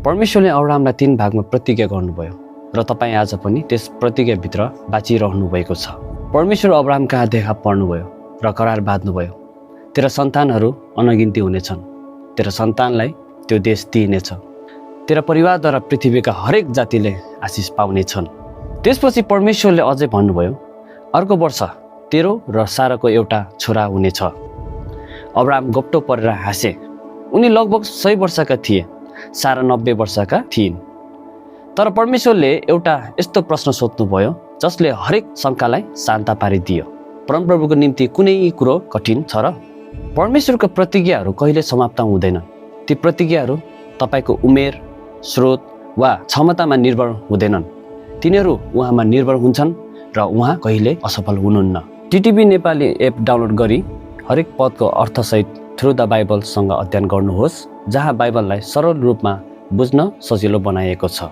परमेश्वरले अब्राहमलाई 3 भागमा प्रतिज्ञा गर्नुभयो र तपाईँ आज पनि त्यस प्रतिज्ञाभित्र बाँचिरहनु भएको छ। परमेश्वर अब्राहम कहाँ देखा पर्नुभयो र करार बाँध्नुभयो, तेरा सन्तानहरू अनगिन्ती हुनेछन्, तेरा सन्तानलाई त्यो देश दिइनेछ, तेरा परिवारद्वारा पृथ्वीका हरेक जातिले आशिष पाउनेछन्। त्यसपछि परमेश्वरले अझै भन्नुभयो, अर्को वर्ष तेरो र साराको एउटा छोरा हुनेछ। अब्राहम गोप्टो परेर हाँसे। उनी लगभग 100 वर्षका थिए, सारा 90 वर्षका थिइन्। तर परमेश्वरले एउटा यस्तो प्रश्न सोध्नुभयो जसले हरेक शङ्कालाई शान्त पारिदियो। परमप्रभुको निम्ति कुनै कुरो कठिन छ र? परमेश्वरको प्रतिज्ञाहरू कहिले समाप्त हुँदैन। ती प्रतिज्ञाहरू तपाईँको उमेर, स्रोत वा क्षमतामा निर्भर हुँदैनन्। तिनीहरू उहाँमा निर्भर हुन्छन् र उहाँ कहिले असफल हुनुहुन्न। टिटिभी नेपाली एप डाउनलोड गरी हरेक पदको अर्थसहित थ्रु द बाइबलसँग अध्ययन गर्नुहोस्, जहाँ बाइबललाई सरल रूपमा बुझ्न सजिलो बनाइएको छ।